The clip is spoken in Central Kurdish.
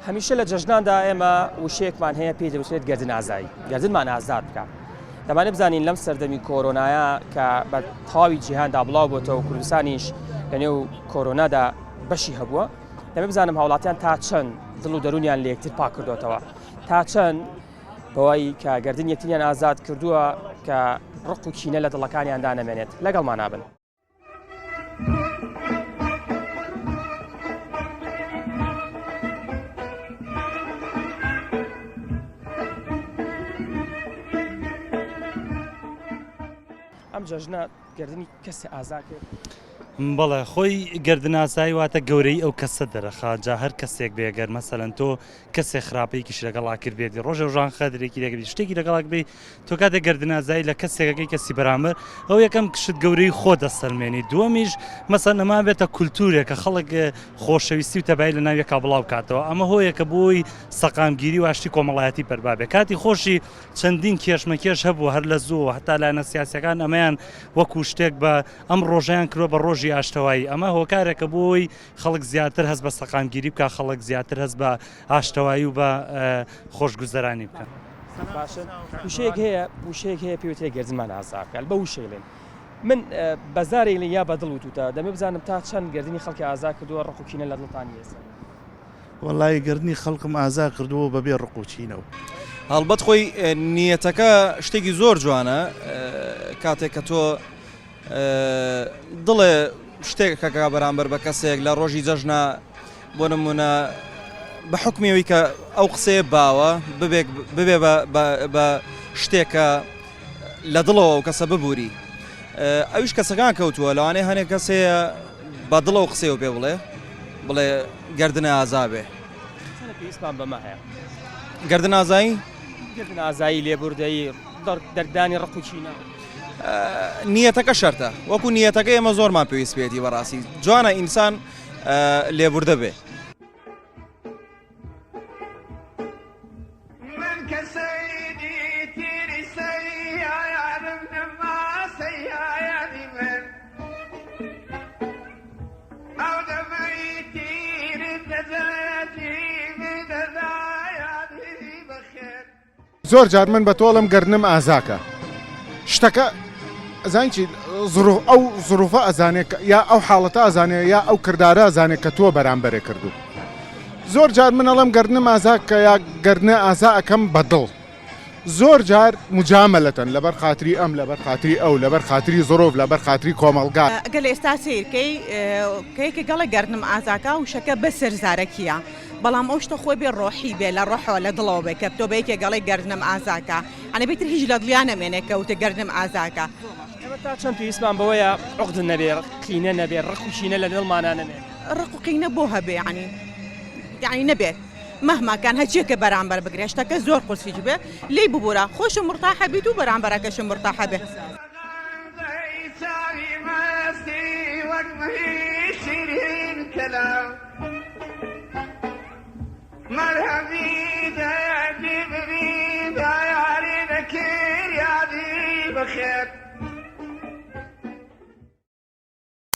هەمیشە لە جەژناندا ئێمە وشەیەکمان هەیە پێی دەوترێت گەردن ئازایی گەردنمان ئازاد بکە دەمانێت بزانین لەم سەردەمی کۆرۆنایە کە بە تەواوی جیهاندا بڵاو بۆتەوە کوردستانیش لە نێو کۆرۆنادا بەشی هەبووە دەمێ بزانم هاوڵاتیان تا چەند دڵ و دەرونیان لە یەکتر پاک کردوتەوە تا چەند بەوەی کە گردن یەکتریان ئازاد کردووە کە ڕق و کینە لە دڵەکانیاندا نەمێنێت لەگەڵمان نابن. ئەم جەژنە گردنی کەسێ ئازا کرد؟ بەڵێ خۆی گردناسایی واتە گەورەی ئەو کەسە دەرەخا جا هەر کەسێک بێ گەر مەسەلەن تۆ کەسێ خراپەیەکیش لەگەڵا کردبێتی ڕۆژێ ڕۆژان خەدرێکی لەگەری شتێکی لەگەڵا بێ تۆ کاتێک گردنازایی لە کەسێکەکەی کەسی بەرامبەر ئەو یەکەم کشت گەورەی خۆ دەسەلمێنی دووەمیش مەسەن ئەما بێتە کولتورێک کە خەڵک خۆشەویستی و تەبایی لە ناویەکا بڵاو کاتەوە ئەمە هۆیەکە بۆی سەقامگیری و ئاشتی کۆمەڵایەتی پەربابێ کاتی خۆشی چەندین کێشمەکێش هەبوو هەر لە زوو هەتا لایەنە سیاسەکان ئەمەیان وەکو شتێک بە ئەم ڕۆژەیان کردوە بە ڕۆژی ئاشتەوایی ئەمە هۆکارێکە بۆی خەڵک زیاتر هەست بە سەقامگیری بکە خەڵک زیاتر هەست بە ئاشتەوایی و بە خۆشگوزەرانی بکەن. باشە وشەیەک هەیە وشەیەک هەیە پێوترێ گەردنمان ئازا بکات بە وشەی ڵێن من بەزارێک لێ یا بە دڵ وتوتە دەمێ بزانم تا چەند گردنی خەڵکی ئازا کردووە ڕق و کینە لە دڵتان نییە وەڵایی گەردنی خەڵکم ئازا کردووە بەبێ ڕق و کینەو. هەڵبەت خۆی نیەتەکە شتێکی زۆر جوانە کاتێک کە تۆ دڵێ شتێکەکە بەرامبەر بە کەسێک لە ڕۆژی جەژنە بۆ نمونە بە حکمیەوەی کە ئەو قسەیە باوە ببێک ببێ بە شتێکە لە دڵەوە ئەو کەسە ببووری ئەویش کەسەکان کەوتووە لەوانەیە هەنێک کەس هەیە بە دڵەوە قسەی پێ بڵێ بڵێ گردن ئازا بێ پێویستمان بەمە هەیە گردن ئازایی گردن ئازایی لێبوردەیی دەردانی ڕق و کینە نیەتەکە شەرتە وەکو نیەتەکە ئێمە زۆرمان پێویست پێێتی بەڕاستی جوانە ئینسان لێبوردە بێ. زۆر جار من بە تۆڵم گەردنم ئازاکە شتەکە ئەزانی چی زڕوف ئەو زڕوفە ئەزانێ یا ئەو حاڵەتە ئەزانێ یا ئەو کردارە ئەزانێ کە تۆ بەرامبەرێ کردو زۆر جار من ئەڵێم گەردنم ئازا کە یا گەردنە ئازا ئەکەم بە دڵ زۆر جار مجاملەتەن لەبەر خاتری ئەم لەبەر خاتری ئەو لەبەر خاتری زڕوف لەبەر خاتری کۆمەڵگا. ئەگەر لە ئێستا سەیر کەی کە یەکێک ئەڵێ گەردنم ئازاکە وشەکە بەسەر زارەکیە بەڵام ئەو شتە خۆی بێ ڕۆحی بێ لە ڕۆحەوە لە دڵەوە بێ کە تۆ بە یەکێک ئەڵێی گەردنم ئازاکە یانی بێتر هیچ لە دڵیا نەمێنێ کە وتت گەردنم ئازاکە. ئێمە تا چەند پێویستمان بەوەیە عوقد نەبێ قینە نەبێ ڕق و کینە لە دڵمانا نەمێنێ؟ ڕق و قینە بۆ هەبێ یانی یانی نەبێت مەهما کان هەرچیەکە بەرامبەر بگرێ شتەکە زۆر قورسیش بێ لێی ببورە خۆشم مورتاحە بیت و بەرامبەرەکەشم مورتاحە بێ.